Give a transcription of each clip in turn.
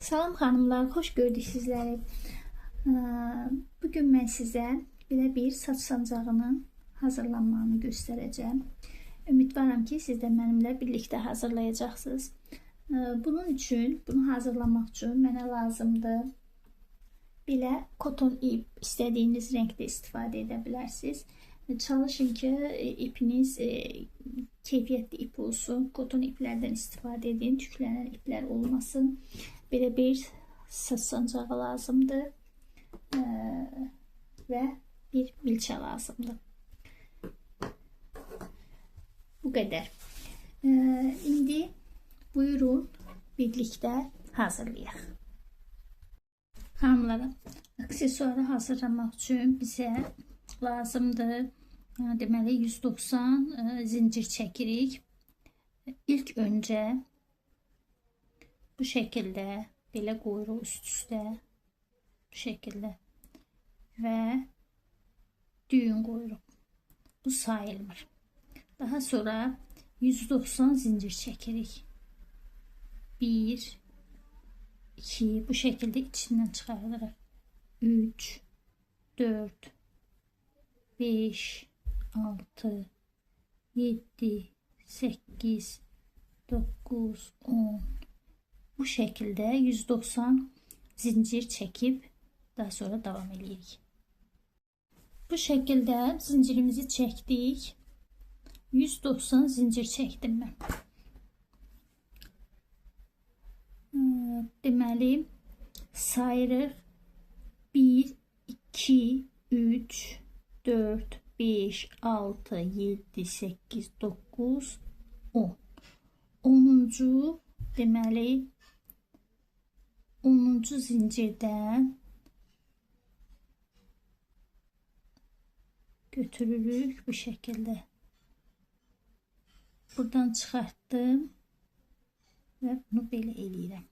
Salam xanımlar, xoş gördük sizləri. Bugün mən sizə belə bir saç sancağının hazırlanmağını göstərəcəm. Ümidvaram ki, siz də mənimlə birlikdə hazırlayacaqsınız. Bunun üçün, bunu hazırlamaq üçün mənə lazımdır belə koton ip, istədiyiniz rəngdə istifadə edə bilərsiniz. Çalışın ki, ipiniz keyfiyyətli ip olsun. Koton iplərdən istifadə edin, tüklənən iplər olmasın. Belə bir saç sancağı lazımdır və bir milçə lazımdır. Bu qədər. İndi buyurun birlikdə hazırlayaq. Xanımlar, aksesuarı hazırlamaq üçün bizə lazımdır. Deməli 190 zincir çəkirik. İlk öncə bu şəkildə belə qoyuruq üst üstə, bu şəkildə və düyün qoyuruq. Bu sayılmır. Daha sonra 190 zincir çəkirik. 1 2 bu şəkildə içindən çıxardırıq. 3 4 5 6 7 8 9 10. Bu şəkildə 190 zincir çəkib daha sonra davam edirik. Bu şəkildə zincirimizi çəkdik. 190 zincir çəkdim mən. Deməli sayırıq. 1 2 3 4 5 6 7 8 9 10. 10-cu deməli 10-cu zincirdən götürürük bu şəkildə. Buradan çıxartdım və bunu belə eləyirəm.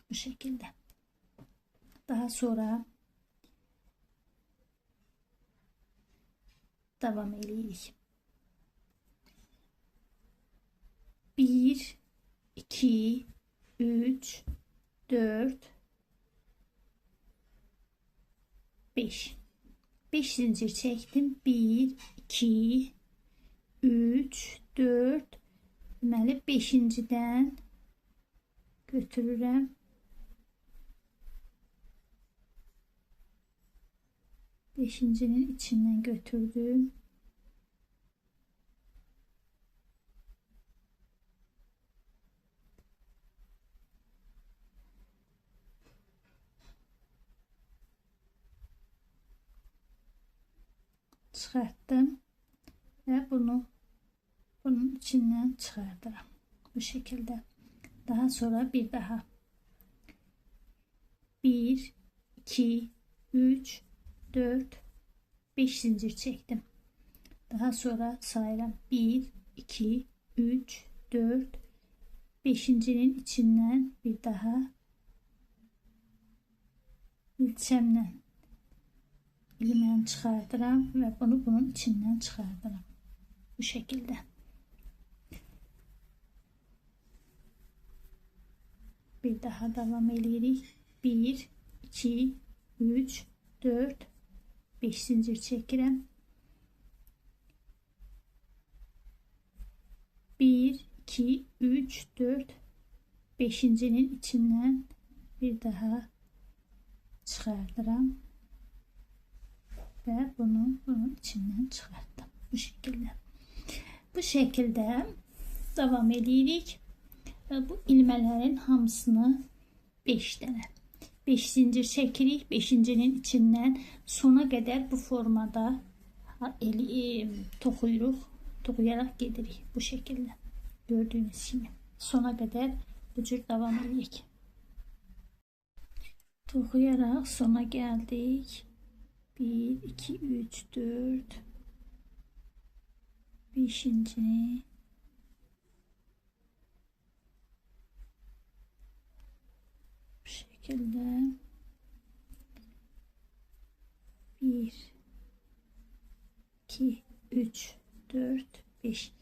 Bu şəkildə. Daha sonra davam eləyirik. 1 2 3 4 5. 5 zincir çəkdim. 1 2 3 4. Deməli 5-cidən götürürəm. 5-cinin içindən götürdüm. Çıxartdım və bunu bunun içindən çıxardıram. Bu şəkildə. Daha sonra bir daha 1 2 3 4 5 zincir çəkdim. Daha sonra sayıram. 1 2 3 4 5-cinin içindən bir daha ilçəmlə ilməni çıxardıram və bunu bunun içindən çıxardıram. Bu şəkildə. Bir daha davam eləyirik. 1 2 3 4 5 zincir çəkirəm. 1 2 3 4 5-cinin içindən bir daha çıxardıram və bunu bunun içindən çıxartdım. Bu şəkildə. Bu şəkildə davam edirik. Bu ilmələrin hamısını 5 dənə. 5 zincir çəkirik. 5-cinin içindən sona qədər bu formada toxuyuruq. Toxuyaraq gedirik bu şəkildə. Gördüyünüz kimi. Sona qədər bu cür davam edirik. Toxuyaraq sona gəldik. 1 2 3 4 5-cini bu şəkildə 1 2 3 4 5.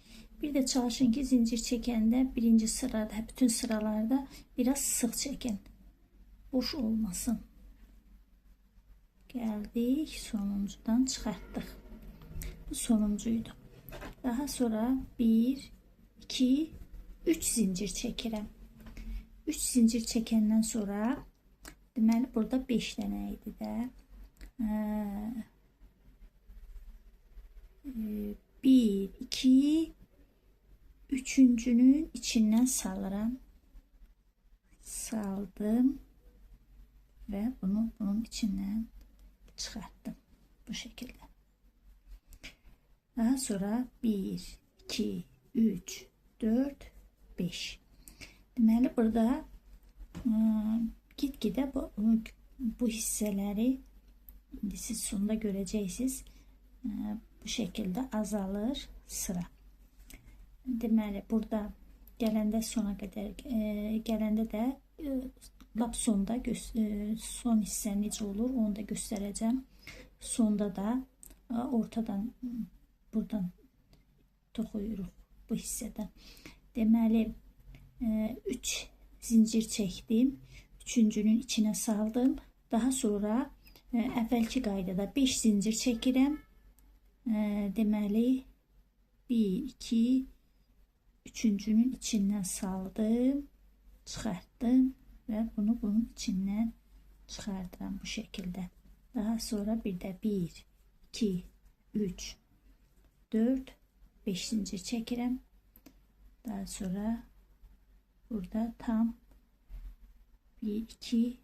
Bir də çalışın ki, zincir çəkəndə birinci sırada, bütün sıralarda biraz sıx çəkin. Boş olmasın. Gəldik, sonuncudan çıxartdıq. Bu sonuncuydu. Daha sonra 1, 2, 3 zincir çəkirəm. 3 zincir çəkəndən sonra, deməli burada 5 dənə idi də. 1, 2, üçüncünün içindən salıram. Saldım və bunu bunun içindən çıxartdım. Bu şəkildə. Daha sonra 1, 2, 3, 4, 5. Deməli burada gitgide bu hissələri indi siz sonda görəcəksiniz. Bu şəkildə azalır sıra. Deməli burada gələndə sona qədər gələndə də lap sonda son hissə necə olur onu da göstərəcəm. Sonda da ortadan buradan toxuyuruq bu hissədən. Deməli 3 zincir çəkdim. Üçüncünün içinə saldım. Daha sonra əvvəlki qaydada 5 zincir çəkirəm. Deməli 1, 2, üçüncünün içindən saldım, çıxartdım və bunu bunun içindən çıxardıram bu şəkildə. Daha sonra bir də 1, 2, 3, 4, 5 zincir çəkirəm. Daha sonra burada tam 1, 2,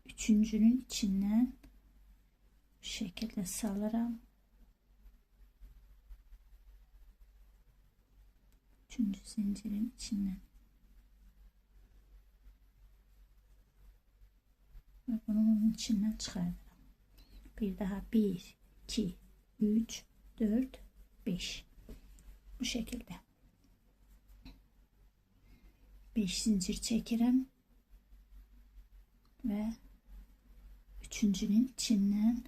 üçüncünün içindən bu şəkildə salıram. Üçüncü zincirin içinden. Ve bunu bunun içinden çıxardıram. Bir daha 1, 2, 3, 4, 5. Bu şekilde. 5 zincir çəkirəm ve üçüncünün içinden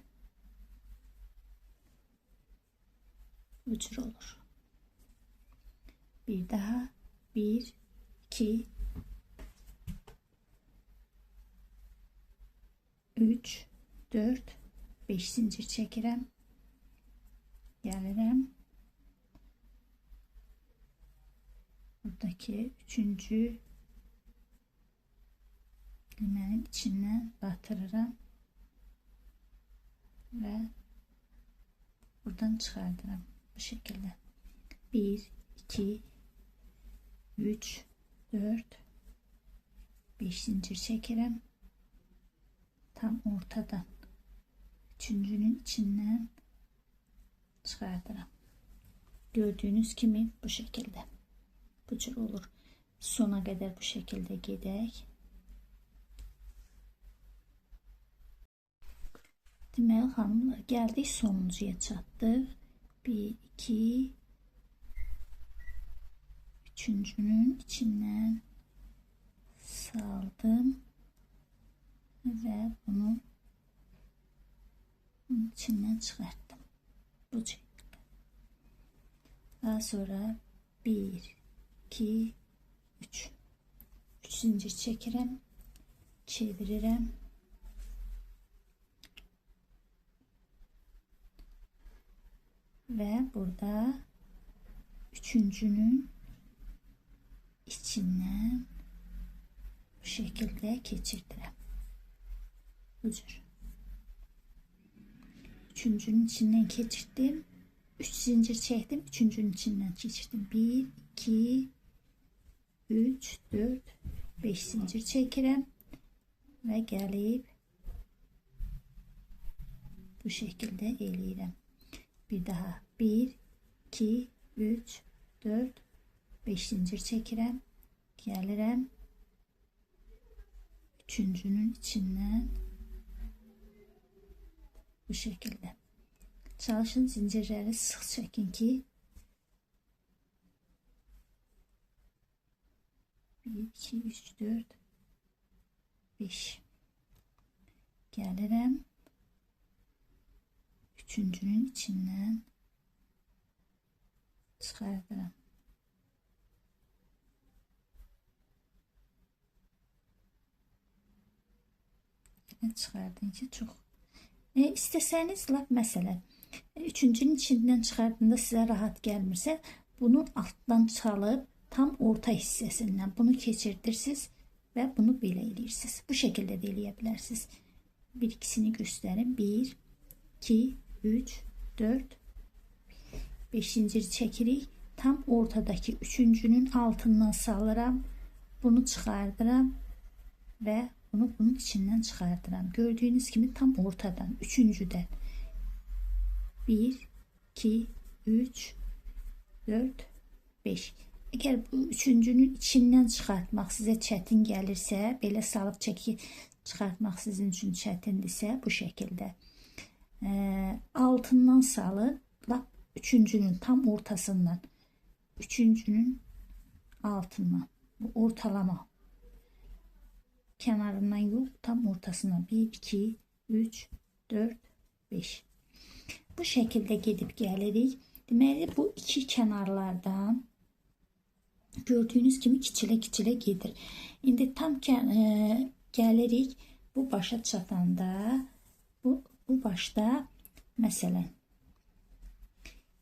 bu cür olur. Bir daha 1, 2, 3, 4, 5 zincir çəkirəm. Gəlirəm. Buradakı üçüncü ilmənin içindən batırıram və buradan çıxardıram bu şəkildə. 1, 2, 3, 4, 5 zincir çəkirəm. Tam ortadan üçüncünün içindən çıxardıram. Gördüyünüz kimi bu şəkildə. Bu cür olur. Sona qədər bu şəkildə gedək. Deməli xanımlar, gəldik sonuncuya çatdıq. 1, 2, üçüncünün içindən saldım və bunu bunun içindən çıxartdım. Bu şəkildə. Daha sonra 1, 2, 3. 3 zincir çəkirəm, çevirirəm. Və burada üçüncünün içindən bu şəkildə keçirdirəm. Bu cür. Üçüncünün içindən keçirdim. 3 zincir çəkdim. Üçüncünün içindən keçirdim. 1, 2, 3, 4, 5 zincir çəkirəm və gəlib bu şəkildə eləyirəm. Bir daha 1, 2, 3, 4, 5 zincir çəkirəm. Gəlirəm. Üçüncünün içindən bu şəkildə. Çalışın zincirləri sıx çəkin ki 1, 2, 3, 4, 5. Gəlirəm. Üçüncünün içindən çıxardıram. içindən çıxardın ki, çox. İstəsəniz lap məsələn, üçüncünün içindən çıxardığında sizə rahat gəlmirsə, bunu altdan çalıb tam orta hissəsindən bunu keçirdirsiniz və bunu belə eləyirsiniz. Bu şəkildə də eləyə bilərsiniz. Bir ikisini göstərim. 1, 2, 3, 4, 5 zincir çəkirik. Tam ortadakı üçüncünün altından salıram. Bunu çıxardıram və bunu bunun içindən çıxardıram. Gördüyünüz kimi tam ortadan, üçüncüdən. 1, 2, 3, 4, 5. Əgər bu üçüncünün içindən çıxartmaq sizə çətin gəlirsə, belə salıb çəki çıxartmaq sizin üçün çətindirsə, bu şəkildə altından salın, lap üçüncünün tam ortasından, üçüncünün altından, bu ortalama kənarından yox, tam ortasından 1, 2, 3, 4, 5. Bu şəkildə gedib gəlirik. Deməli, bu iki kənarlardan gördüyünüz kimi kiçilə-kiçilə gedir. İndi tam gəlirik bu başa çatanda, bu başda məsələn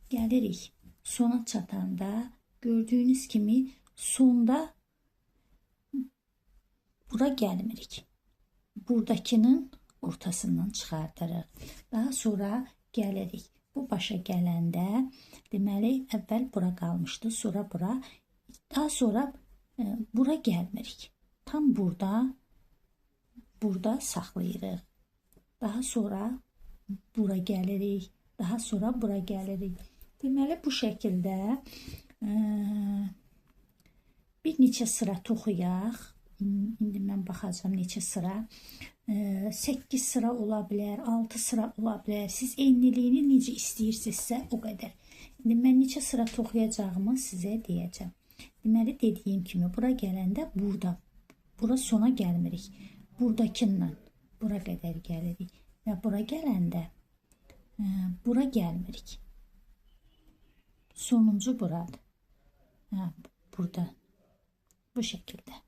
gəlirik sona çatanda gördüyünüz kimi sonda bura gəlmirik. Buradakının ortasından çıxardırıq. Daha sonra gəlirik. Bu başa gələndə deməli əvvəl bura qalmışdı, sonra bura, daha sonra bura gəlmirik. Tam burada saxlayırıq. Daha sonra bura gəlirik. Daha sonra bura gəlirik. Deməli bu şəkildə bir neçə sıra toxuyaq. İndi mən baxacağam neçə sıra. 8 sıra ola bilər, 6 sıra ola bilər. Siz enliliyini necə istəyirsinizsə o qədər. İndi mən neçə sıra toxuyacağımı sizə deyəcəm. Deməli, dediyim kimi bura gələndə burada, bura sona gəlmirik. Buradakından bura qədər gəlirik və bura gələndə bura gəlmirik. Sonuncu buradır. Hə, burada. Bu şəkildə.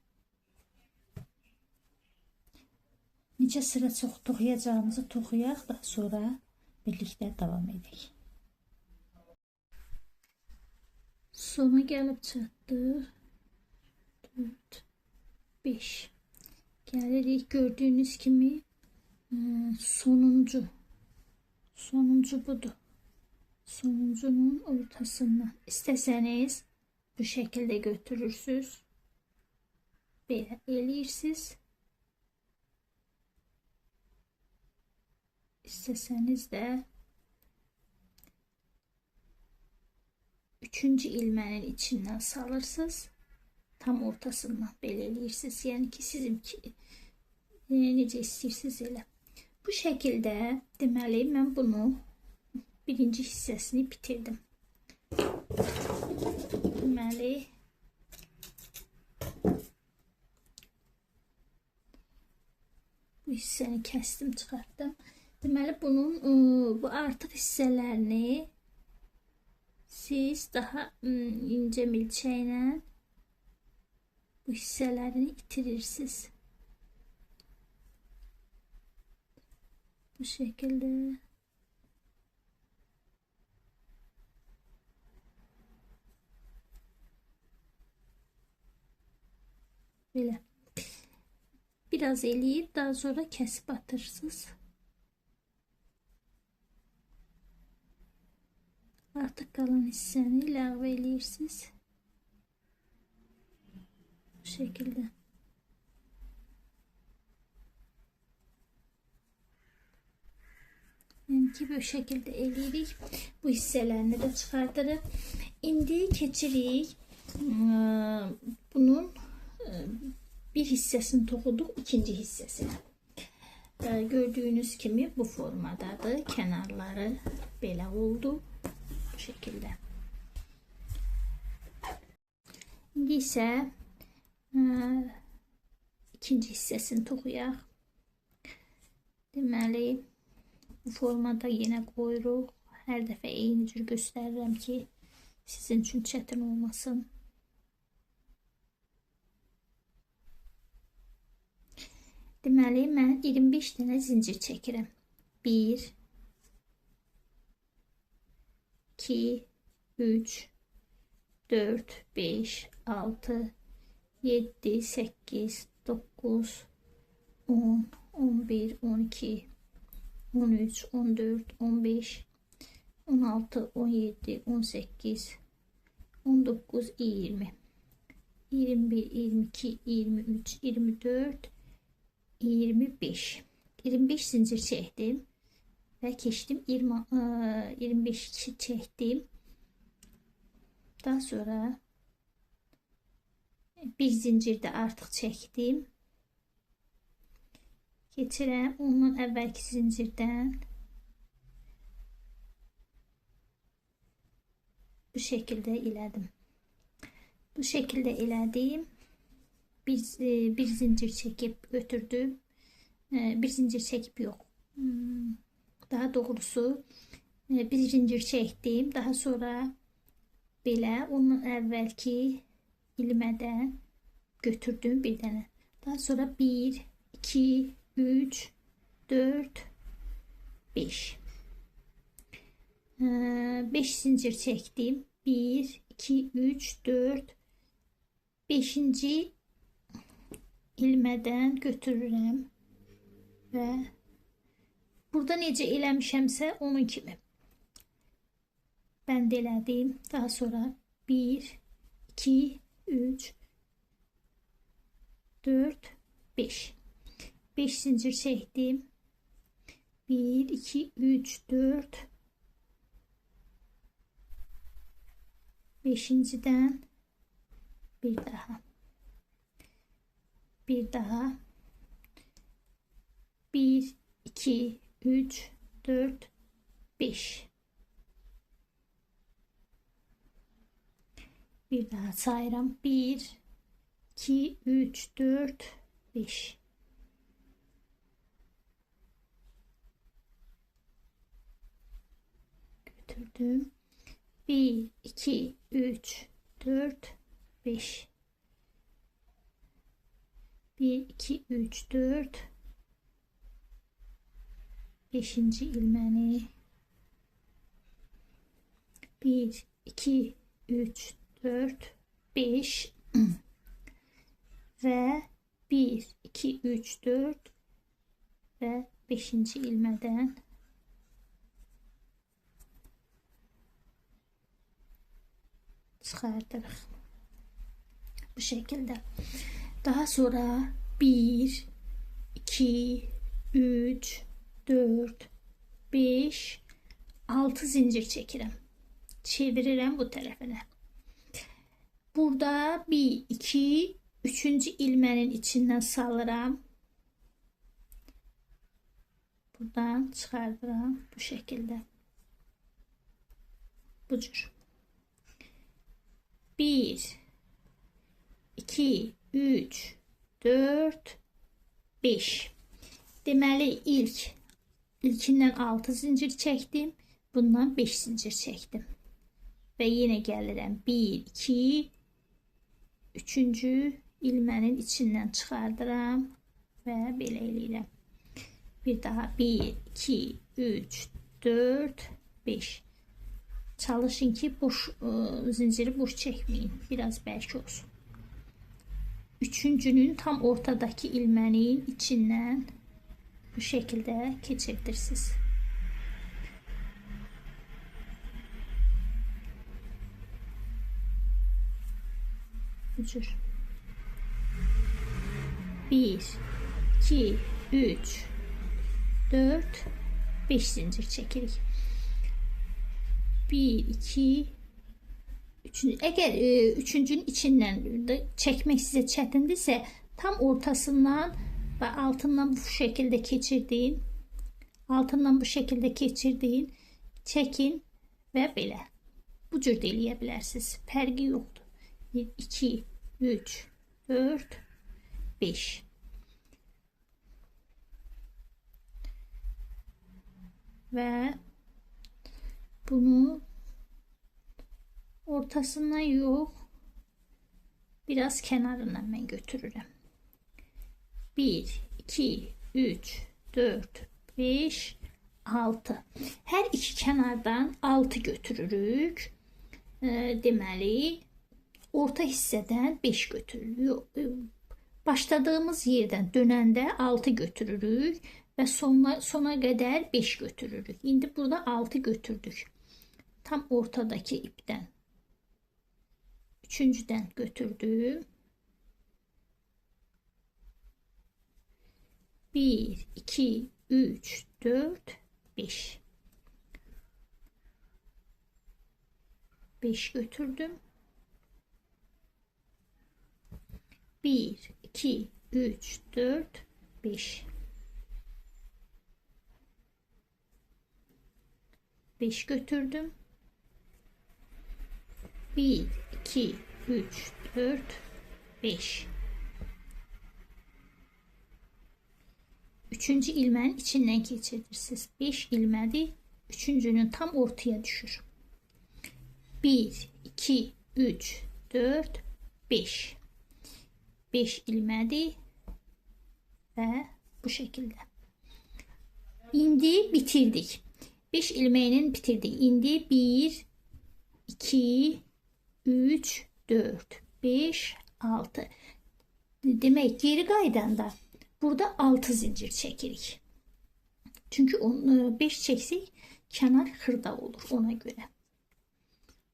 Neçə sıra çox toxuyacağımızı toxuyaq, da sonra birlikdə davam edək. Sona gəlib çatdıq. 4, 5. Gəlirik gördüyünüz kimi sonuncu. Sonuncu budur. Sonuncunun ortasından. İstəsəniz bu şəkildə götürürsünüz. Belə eləyirsiniz. İstəsəniz də üçüncü ilmənin içindən salırsınız. Tam ortasından belə eləyirsiniz. Yəni ki, sizinki necə istəyirsiniz elə. Bu şəkildə deməli mən bunu birinci hissəsini bitirdim. Deməli bu hissəni kəsdim, çıxartdım. Deməli bunun bu artıq hissələrini siz daha incə milçəklə bu hissələrini itirirsiniz. Bu şəkildə. Belə. Biraz eləyib daha sonra kəsib atırsınız. Artıq qalan hissəni ləğv eləyirsiniz. Bu şəkildə. Yəni ki, bu şəkildə eləyirik. Bu hissələrini də çıxardırıq. İndi keçirik. Bunun bir hissəsini toxuduq, ikinci hissəsinə. Gördüyünüz kimi bu formadadır. Kənarları belə oldu. Bu şəkildə. İndi isə ikinci hissəsini toxuyaq. Deməli, bu formada yenə qoyuruq. Hər dəfə eyni cür göstərirəm ki, sizin üçün çətin olmasın. Deməli, mən 25 dənə zincir çəkirəm. 1, 2, 3, 4, 5, 6, 7, 8, 9, 10, 11, 12, 13, 14, 15, 16, 17, 18, 19, 20, 21, 22, 23, 24, 25. 25 zincir çəkdim və keçdim 25 çəkdim. Daha sonra bir zincir də artıq çəkdim. Keçirəm ondan əvvəlki zincirdən. Bu şəkildə elədim. Bu şəkildə elədim. Bir zincir çəkib götürdüm. Bir zincir çəkib yox. Daha doğrusu bir zincir çəkdim. Daha sonra belə onun əvvəlki ilmədən götürdüm bir dənə. Daha sonra 1, 2, 3, 4, 5. 5 zincir çəkdim. 1, 2, 3, 4, 5-ci ilmədən götürürəm və burada necə eləmişəmsə onun kimi bənd elədim. Daha sonra 1, 2, 3, 4, 5. 5 zincir çəkdim. 1, 2, 3, 4, 5-cidən bir daha. Bir daha. 1, 2, 3, 4, 5. Bir daha sayıram. 1, 2, 3, 4, 5. Götürdüm. 1, 2, 3, 4, 5. 1, 2, 3, 4, 5-ci ilməni. 1, 2, 3, 4, 5 və 1, 2, 3, 4 və 5-ci ilmədən çıxardırıq. Bu şəkildə. Daha sonra 1, 2, 3, 4, 5, 6 zincir çəkirəm. Çevirirəm bu tərəfinə. Burada 1, 2, 3-cü ilmənin içindən salıram. Buradan çıxardıram bu şəkildə. Bu cür. 1, 2, 3, 4, 5. Deməli ilkindən 6 zincir çəkdim. Bundan 5 zincir çəkdim. Və yenə gəlirəm. 1, 2, 3-cü ilmənin içindən çıxardıram və belə eləyirəm. Bir daha 1, 2, 3, 4, 5. Çalışın ki, boş zinciri boş çəkməyin. Biraz bərk olsun. Üçüncünün tam ortadakı ilmənin içindən bu şəkildə keçirdirsiniz. Bu cür. 1, 2, 3, 4, 5 zincir çəkirik. 1, 2, 3. Əgər üçüncünün içindən də çəkmək sizə çətindirsə, tam ortasından və altından bu şəkildə keçirdiyin, altından bu şəkildə keçirdiyin, çəkin və belə. Bu cür də eləyə bilərsiniz. Fərqi yoxdur. 1, 2, 3, 4, 5. Və bunu ortasından yox, biraz kənarından mən götürürəm. 1, 2, 3, 4, 5, 6. Hər iki kənardan 6 götürürük. Deməli, orta hissədən 5 götürürük. Başladığımız yerdən dönəndə 6 götürürük və sona qədər 5 götürürük. İndi burada 6 götürdük. Tam ortadakı ipdən. Üçüncüdən götürdüm. 1, 2, 3, 4, 5. 5 götürdüm. 1, 2, 3, 4, 5. 5 götürdüm. 1, 2, 3, 4, 5. Üçüncü ilmənin içindən keçirirsiniz. 5 ilmədir. Üçüncünün tam ortaya düşür. 1, 2, 3, 4, 5. 5 ilmədir və bu şəkildə. İndi bitirdik. 5 ilməyinin bitirdik. İndi 1, 2, 3, 4, 5, 6. Demək, geri qaydanda burada 6 zincir çəkirik. Çünki 5 çəksək kənar xırda olur ona görə.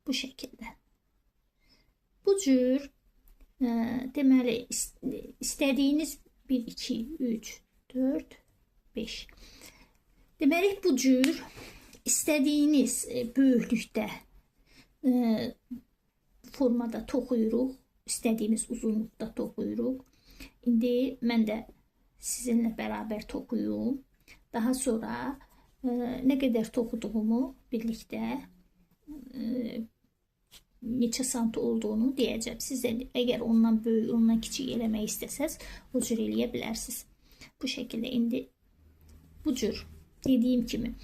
Bu şəkildə. Bu cür deməli, istədiyiniz 1, 2, 3, 4, 5. Deməli, bu cür istədiyiniz böyüklükdə formada toxuyuruq. İstədiyimiz uzunluqda toxuyuruq. İndi mən də sizinlə bərabər toxuyum. Daha sonra nə qədər toxuduğumu birlikdə neçə santı olduğunu deyəcəm. Siz də əgər ondan böyük, ondan kiçik eləmək istəsəz, o cür eləyə bilərsiniz. Bu şəkildə indi bu cür dediyim kimi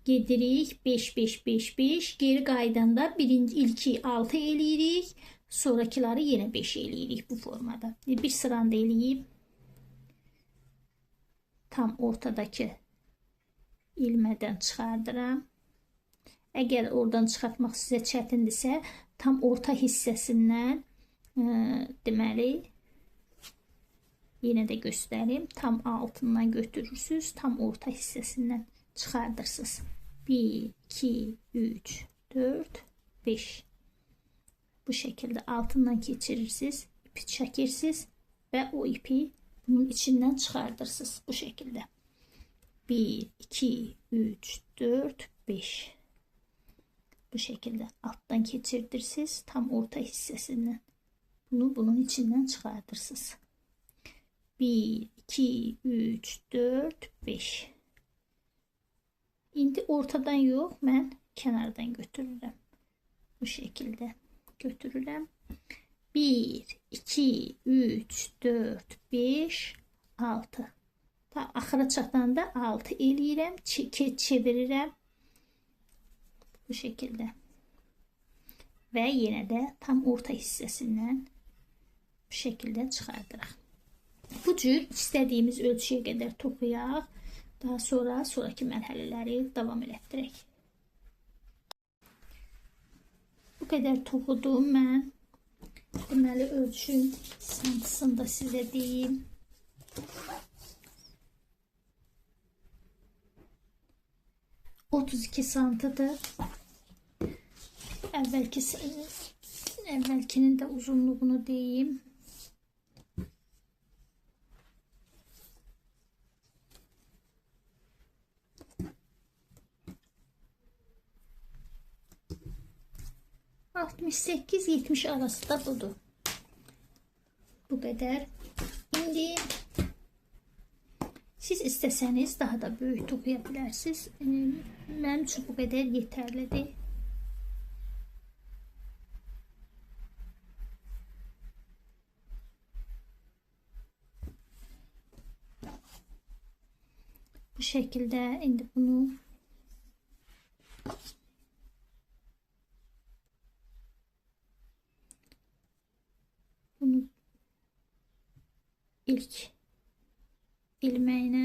gedirik 5, 5, 5, 5. Geri qaydanda birinci ilki 6 eləyirik. Sonrakıları yenə 5 eləyirik bu formada. Bir sıranı da eləyib tam ortadakı ilmədən çıxardıram. Əgər oradan çıxartmaq sizə çətindirsə, tam orta hissəsindən deməli, yenə də göstərim. Tam altından götürürsünüz, tam orta hissəsindən çıxardırsınız. 1, 2, 3, 4, 5. Bu şəkildə altından keçirirsiniz, ipi çəkirsiniz və o ipi bunun içindən çıxardırsınız. Bu şəkildə. 1, 2, 3, 4, 5. Bu şəkildə altdan keçirdirsiniz, tam orta hissəsindən. Bunu bunun içindən çıxardırsınız. 1, 2, 3, 4, 5. İndi ortadan yox, mən kənardan götürürəm. Bu şəkildə götürürəm. 1, 2, 3, 4, 5, 6. Ta axıra çatanda 6 eləyirəm, çevirirəm. Bu şəkildə. Və yenə də tam orta hissəsindən bu şəkildə çıxardırıq. Bu cür istədiyimiz ölçüyə qədər toxuyaq. Daha sonra sonraki mərhələləri davam elətdirək. Bu qədər toxudum mən. Deməli, ölçüm santısını da sizə deyim. ...32 santıdır. Əvvəlkinin də uzunluğunu deyim. ...68-70 arası da budur. Bu qədər. İndi siz istəsəniz daha da böyük toxuya bilərsiniz. Mənim üçün bu qədər yetərlidir. Bu şəkildə indi bunu ilk ilməklə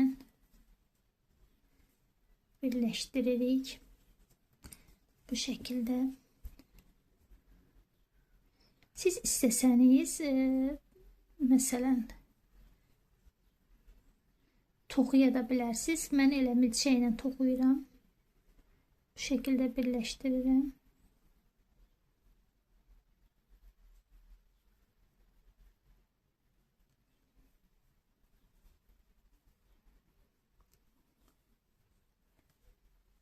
birləşdiririk. Bu şəkildə. Siz istəsəniz, məsələn, toxuya da bilərsiniz. Mən elə milçəklə toxuyuram. Bu şəkildə birləşdirirəm.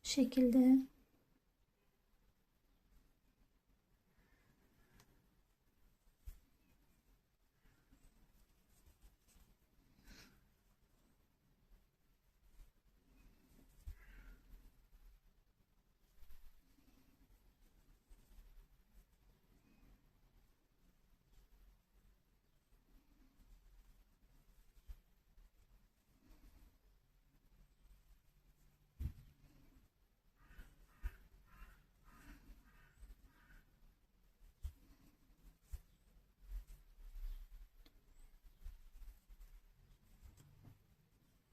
Bu şəkildə.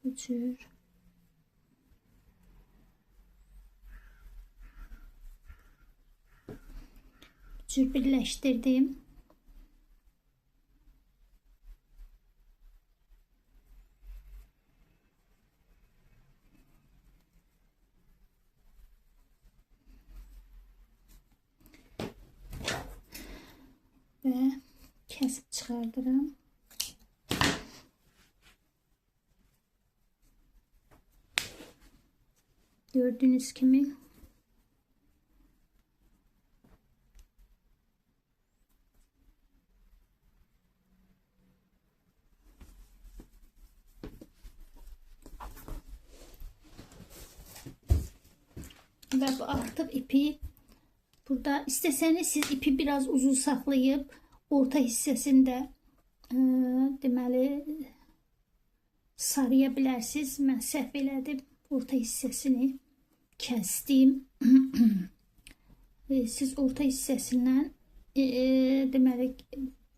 Bu cür. Bu cür birləşdirdim. Və kəsib çıxardıram. Gördüğünüz kimi və bu artıq ipi burada istəsəniz siz ipi biraz uzun saxlayıb orta hissəsində deməli sarıya bilərsiniz. Mən səhv elədim. Orta hissəsini kəsdim. Siz orta hissəsindən deməli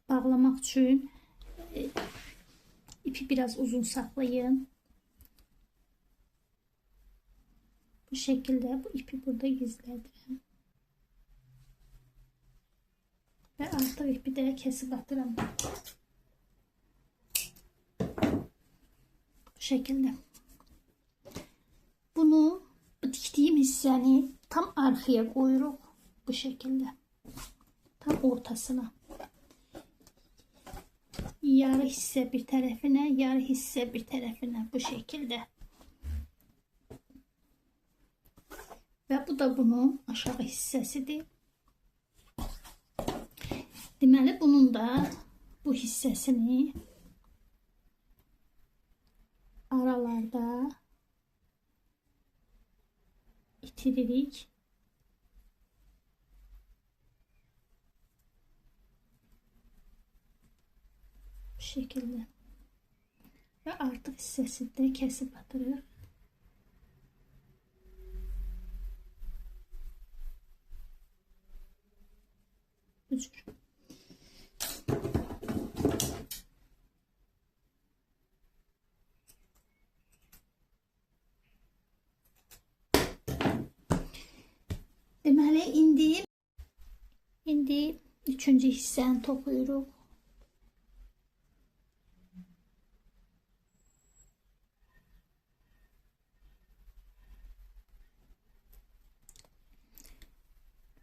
bağlamaq üçün ipi biraz uzun saxlayın. Bu şəkildə bu ipi burada gizlədirəm. Və artıq ipi də kəsib atıram. Bu şəkildə. Bunu, bu dikdiyim hissəni tam arxaya qoyuruq bu şəkildə. Tam ortasına. Yarı hissə bir tərəfinə, yarı hissə bir tərəfinə bu şəkildə. Və bu da bunun aşağı hissəsidir. Deməli, bunun da bu hissəsini aralarda itiririk. Bu şəkildə. Və artıq hissəsini də kəsib atırıq. Bu cür. Deməli, indi üçüncü hissəni toxuyuruq.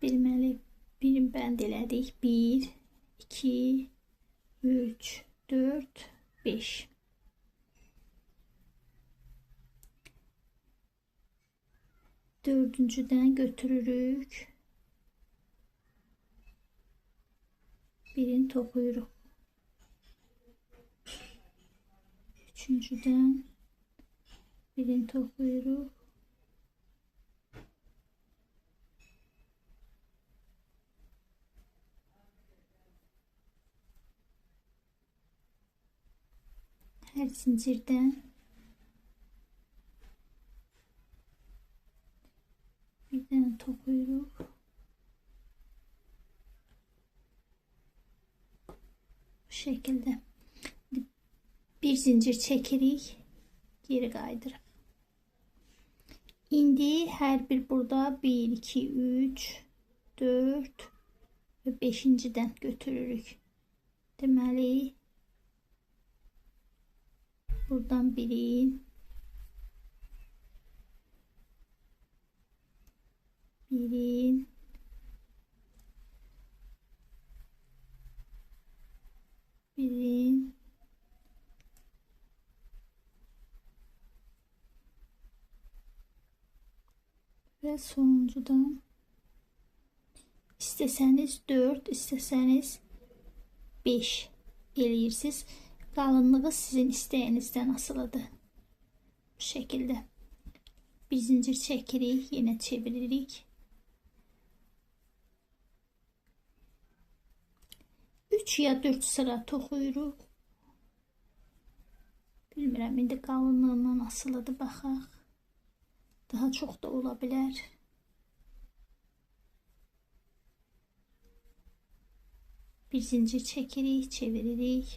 Bilməli, bir bənd elədik. 1, 2, 3, 4, 5. Dördüncüdən götürürük. Birini toxuyuruq. Üçüncüdən birini toxuyuruq. Hər zincirdən bir dənə toxuyuruq. Bu şəkildə bir zincir çəkirik. Geri qayıdırıq. İndi hər bir burada 1, 2, 3, 4 və 5-cidən götürürük. Deməli, buradan birin, birin, birin, və sonuncudan istəsəniz 4, istəsəniz 5 eləyirsiniz. Qalınlığı sizin istəyinizdən asılıdır. Bu şəkildə bir zincir çəkirik, yenə çeviririk. 3 ya 4 sıra toxuyuruq. Bilmirəm, indi qalınlığından asılıdır, baxaq. Daha çox da ola bilər. Bir zincir çəkirik, çeviririk.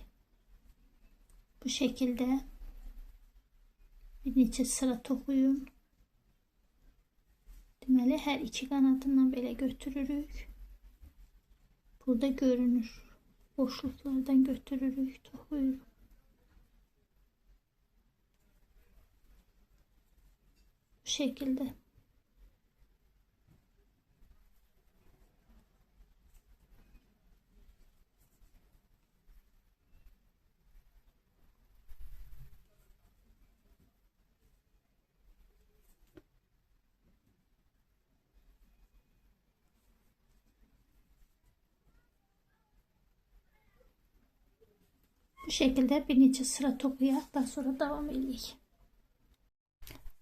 Bu şəkildə bir neçə sıra toxuyun. Deməli, hər iki qanadından belə götürürük. Burada görünür. Boşluqlardan götürürük, toxuyuruq. Bu şəkildə. Bu şəkildə bir neçə sıra toxuyaq, daha sonra davam eləyək.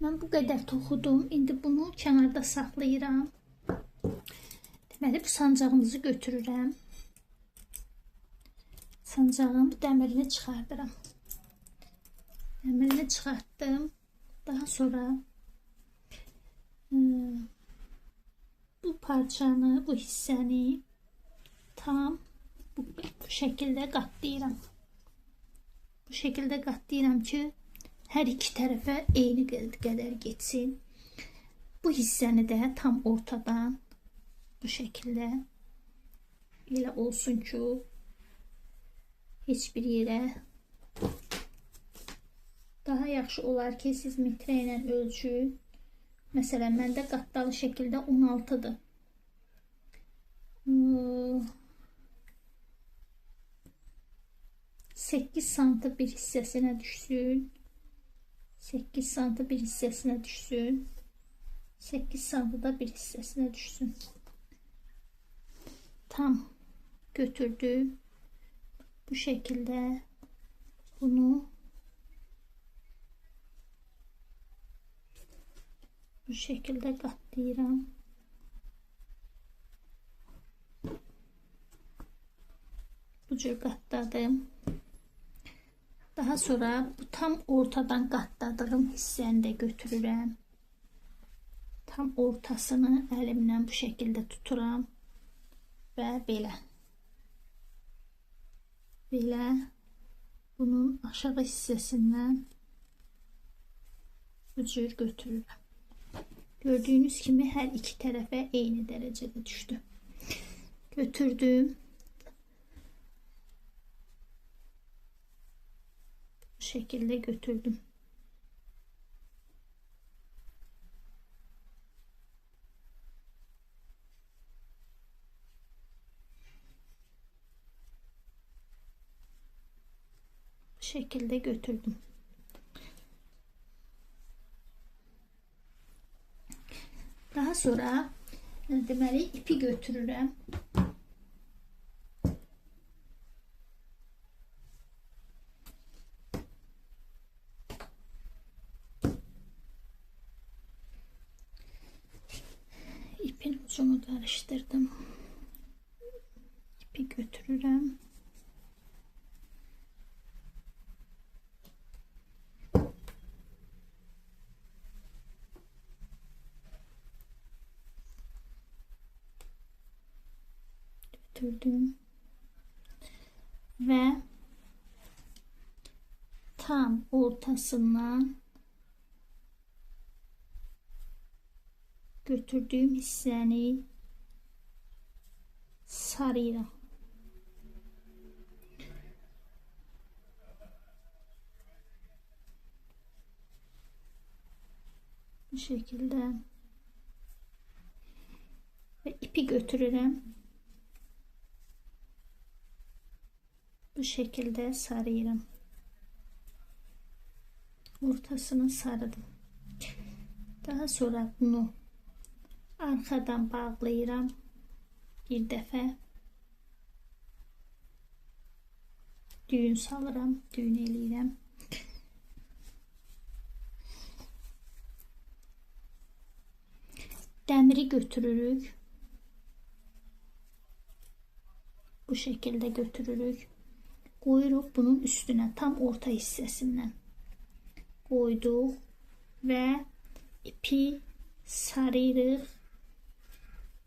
Mən bu qədər toxudum. İndi bunu kənarda saxlayıram. Deməli, bu sancağımızı götürürəm. Sancağın bu dəmirini çıxardıram. Dəmirini çıxartdım. Daha sonra bu parçanı, bu hissəni tam bu şəkildə qatlayıram. Bu şəkildə qatlayıram ki, hər iki tərəfə eyni qədər getsin. Bu hissəni də tam ortadan bu şəkildə elə olsun ki, heç bir yerə daha yaxşı olar ki, siz metrə ilə ölçün. Məsələn, məndə qatdalı şəkildə 16-dır. 8 santı bir hissəsinə düşsün. 8 santı bir hissəsinə düşsün. 8 santı da bir hissəsinə düşsün. Tam götürdüm. Bu şəkildə bunu bu şəkildə qatlayıram. Bu cür qatladım. Daha sonra bu tam ortadan qatladığım hissəni də götürürəm. Tam ortasını əlimlə bu şəkildə tuturam və belə. Belə bunun aşağı hissəsindən bu cür götürürəm. Gördüyünüz kimi hər iki tərəfə eyni dərəcədə düşdü. Götürdüm. Bu şekilde götürdüm. Bu şekilde götürdüm. Daha sonra deməli ipi götürürəm. İpin ucunu karıştırdım. İpi götürürəm. Götürdüm. Ve tam ortasından Götürdüyüm hissəni sarıyıram. Bu şekilde. Ve ipi götürürəm. Bu şekilde sarıyıram. Ortasını sarıdım. Daha sonra bunu arxadan bağlayıram bir dəfə. Düyün salıram, düyün eləyirəm. Dəmiri götürürük. Bu şekilde götürürük. Qoyuruq bunun üstünə, tam orta hissəsindən. Qoyduq və ipi sarıyırıq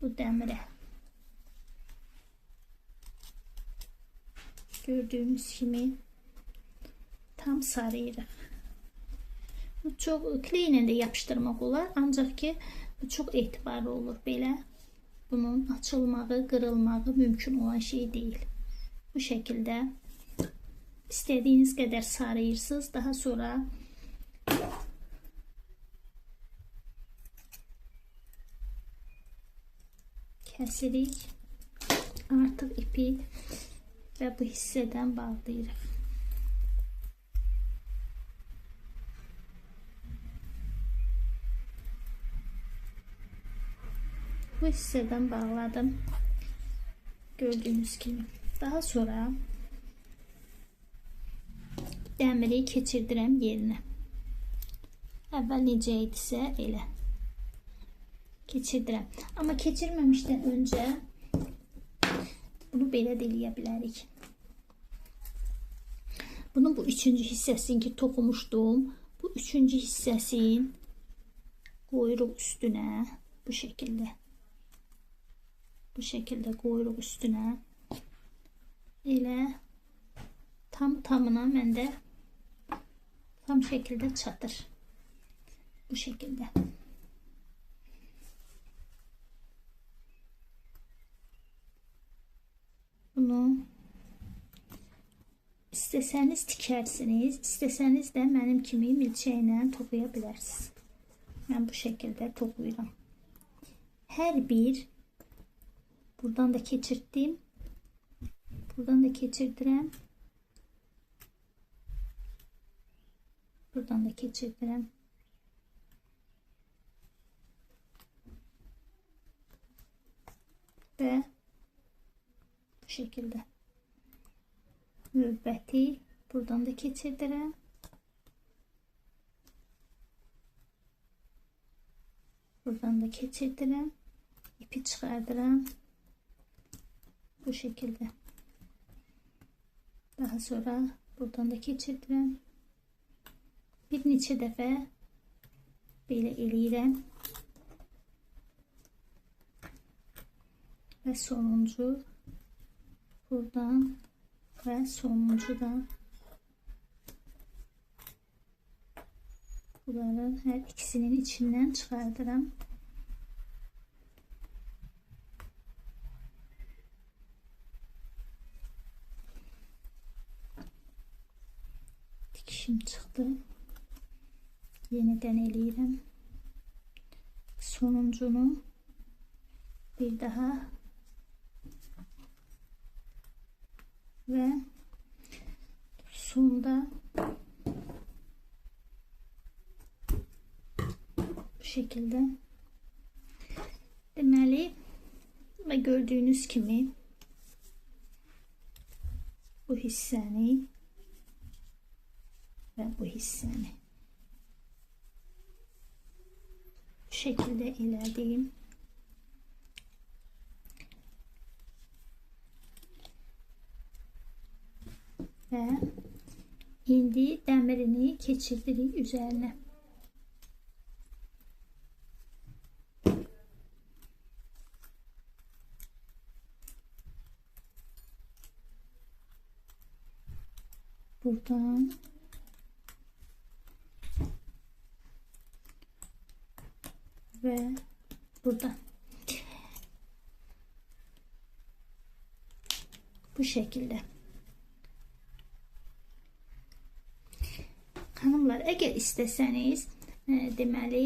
bu dəmirə. Gördüyünüz kimi tam sarıyırıq. Bu çox kleylə də yapışdırmaq olar, ancaq ki bu çox etibarlı olur. Belə bunun açılmağı, qırılmağı mümkün olan şey deyil. Bu şəkildə istədiyiniz qədər sarıyırsınız. Daha sonra kəsirik artıq ipi və bu hissədən bağlayırıq. Bu hissədən bağladım. Gördüyünüz kimi. Daha sonra dəmiri keçirdirəm yerinə. Əvvəl necə idisə elə keçirdirəm. Amma keçirməmişdən öncə bunu belə də eləyə bilərik. Bunun bu üçüncü hissəsini ki toxumuşdum, bu üçüncü hissəsini qoyuruq üstünə bu şəkildə. Bu şəkildə qoyuruq üstünə. Elə tam tamına məndə tam şəkildə çatır. Bu şəkildə. Bunu istəsəniz tikərsiniz, istəsəniz də mənim kimi milçəklə toxuya bilərsiniz. Mən bu şəkildə toxuyuram. Hər bir buradan da keçirtdim. Buradan da keçirdirəm. Buradan da keçirdirəm. Və bu şəkildə növbəti buradan da keçirdirəm. Buradan da keçirdirəm. İpi çıxardıram. Bu şəkildə. Daha sonra buradan da keçirdirəm. Bir neçə dəfə belə eləyirəm. Və sonuncu buradan və sonuncu da bunların hər ikisinin içindən çıxardıram. Dikişim çıxdı. Yenidən eləyirəm. Sonuncunu bir daha və sonda bu şəkildə. Deməli və gördüyünüz kimi bu hissəni və bu hissəni bu şəkildə elədim. Və indi dəmirini keçirdirik üzərinə. Buradan və Burada. Bu şekilde. Xanımlar, əgər istəsəniz, deməli,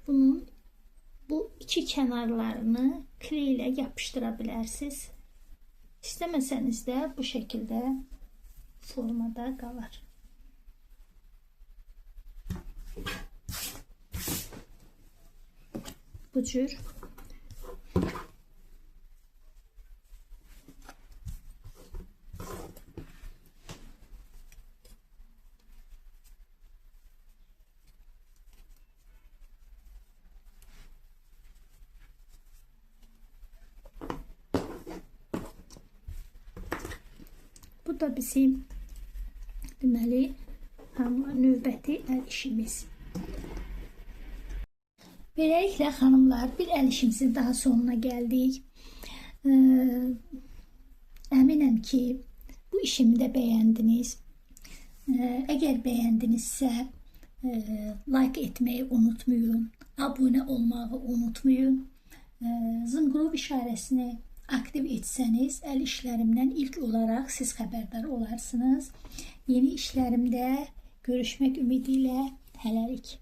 bunun bu iki kənarlarını kley ilə yapışdıra bilərsiniz. İstəməsəniz də bu şəkildə formada qalar. Bu cür. Bu da bizim deməli xanımlar növbəti əl işimiz. Beləliklə xanımlar, bir əl işimizin daha sonuna gəldik. Əminəm ki, bu işimi də bəyəndiniz. Əgər bəyəndinizsə, like etməyi unutmayın, abunə olmağı unutmayın. Zınqrov işarəsini aktiv etsəniz, əl işlərimdən ilk olaraq siz xəbərdar olarsınız. Yeni işlərimdə görüşmək ümidi ilə hələlik.